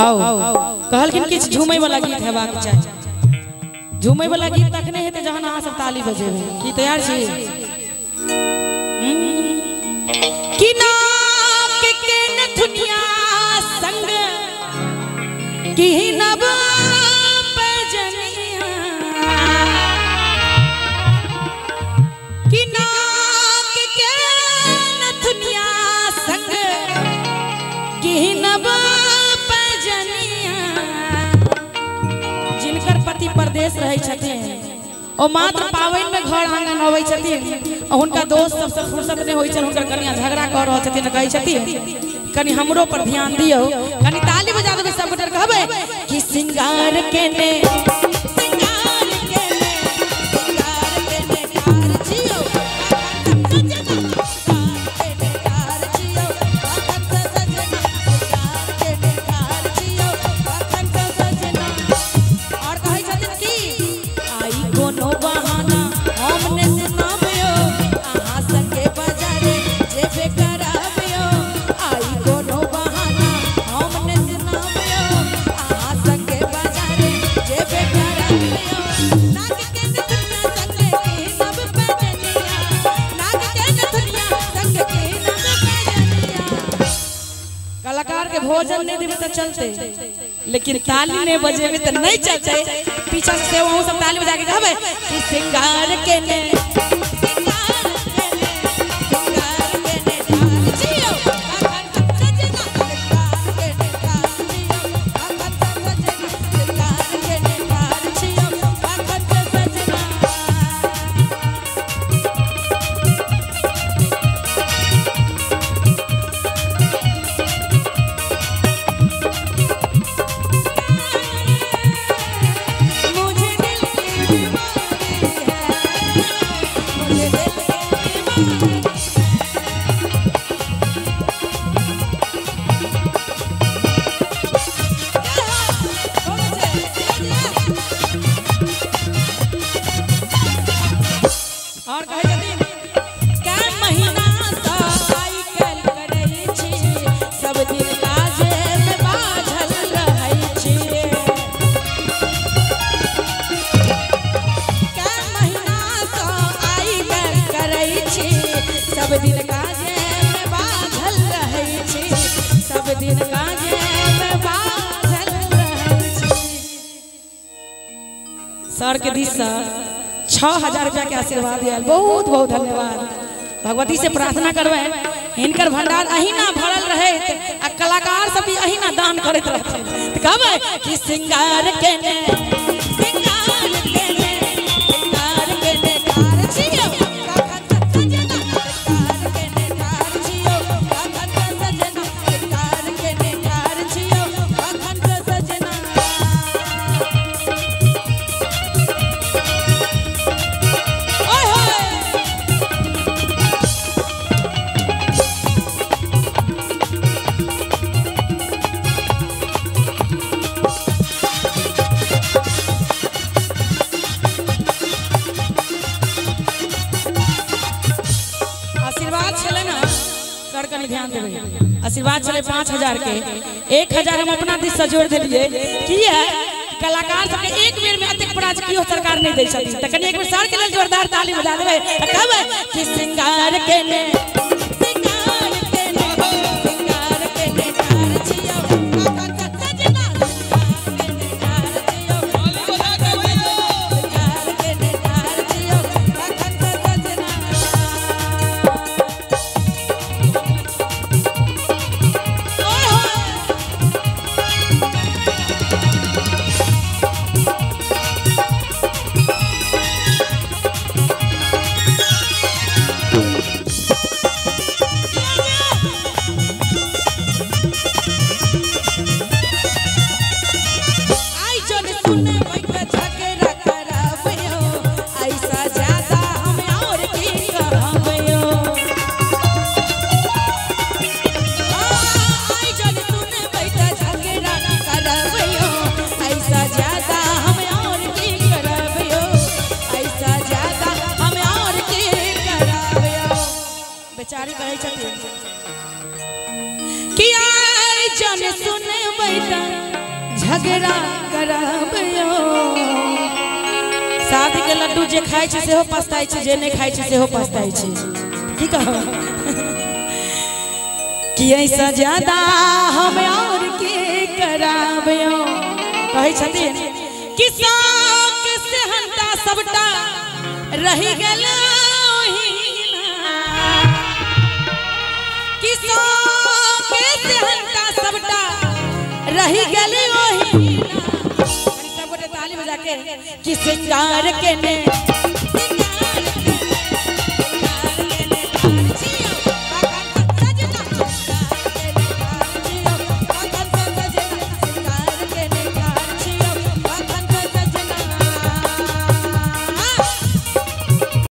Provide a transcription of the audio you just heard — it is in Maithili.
आओ कहलखिन किछु झूमै वाला गीत हेबाक चाही। झूमै वाला गीत तखने हेतै जहन अहाँ सब ताली बजेबै। की तैयार छी? कि नाक के नथुनिया संग कि नब पैजनिया, कि नाक के नथुनिया संग कि नब पैजनिया। जिनकर पति परदेश रहै छथिन ओ मात्र पाबनि में घर आंगन अबै छथिन, हुनका दोस्त सबसे फुर्सत नहीं होइ छनि, हुनकर कनिया झगड़ा कऽ रहल छथिन, कहै छथिन कनि हमरो पर ध्यान दियौ, कनि ताली बजा देबै सब गोटे कहबै कि सिंगार केने, सिंगार केने, सिंगार केने कार छियौ, सिंगार केने कार छियौ, अखन से सजना, सिंगार केने कार छियौ, अखन से सजना। और कहै छथिन कि आई कोनो बहाना हम ने सुनाबियौ, अहाँ संगे बाजारे जेबे कराबियौ, आई कोनो बहाना हम ने सुनाबियौ, अहाँ संगे बाजारे जेबे कराबियौ। नाक के नथुनिया संग के नब पैजनिया, नाक के नथुनिया संग के नब पैजनिया। कलाकार के भोजन नहीं देबे तो चलते, लेकिन ताली नहीं बजेबे तो नहीं चलते। पीछा से वहां सब ताली बजा के कहबै कि सिंगार केने, सिंगार केने, सिंगार केने ठार छियौ, अखन से सजना, सिंगार केने ठार छियौ, अखन से सजना, सिंगार केने ठार छियौ, अखन से सजना। मुझे दिल की बीमारी है, मुझे दिल की बीमारी। और कहै छथिन कै महीना सँ आइ काल्हि करै छी, सब दिन काजे में बाझल रहै छी। कै महीना सँ आइ काल्हि करै छी, सब दिन काजे में बाझल रहै छी, सब दिन काजे में बाझल रहै छी। सर के दिस से 6000 रुपया के आशीर्वाद आयल, बहुत बहुत धन्यवाद। भगवती से प्रार्थना करबै हिनकर भंडार अहिना भरल रहे आ कलाकार सब भी अहिना दान करैत रहथिन। तऽ कहबै कि सिंगार केने, सिंगार केने, सिंगार केने ठार छियौ, अखन से सजना, सिंगार केने ठार छियौ, अखन से सजना, सिंगार केने ठार छियौ, अखन से सजना। ओए होए आशीर्वाद छलै ना सर, कनि ध्यान देबै। आशीर्वाद छलै 5000 के, 1000 हम अपना दिस से जोड़ देलियै। किया कलाकार सबके एक बेर में अतेक प्राइज कियो सरकार नहीं दै छथिन, तऽ कनि एक बेर सर के लेल जोरदार ताली बजा देबै आ कहबै कि सिंगार केने, सिंगार केने, सिंगार केने ठार छियौ, अखन से सजना, सिंगार केने ठार छियौ, अखन से सजना, सिंगार केने ठार छियौ, अखन से सजना। ओए होए आई जन सुने बैठ झगड़ा कराबियो, ऐसा ज्यादा हम और की कहबियो। आई जन सुने बैठ झगड़ा कराबियो, ऐसा ज्यादा हम और की कराबियो, ऐसा ज्यादा हम और की कराबियो। बेचारी कहै छथिन कि आई जन सुने बैठ झगड़ा कराबियो। शादी के लड्डू जे खाइ छै सेहो पछताइ छै, जे नहि खाइ छै सेहो पछताइ छै। की कहब कि ऐसा ज्यादा हम और के कराबियो। कहै छथिन कि शौक से हंता सबटा रहि गेल, कि शौक से हंता सबटा रहि गेल ओहिना। सब गोटे ताली बजा के कि सिंगार के ने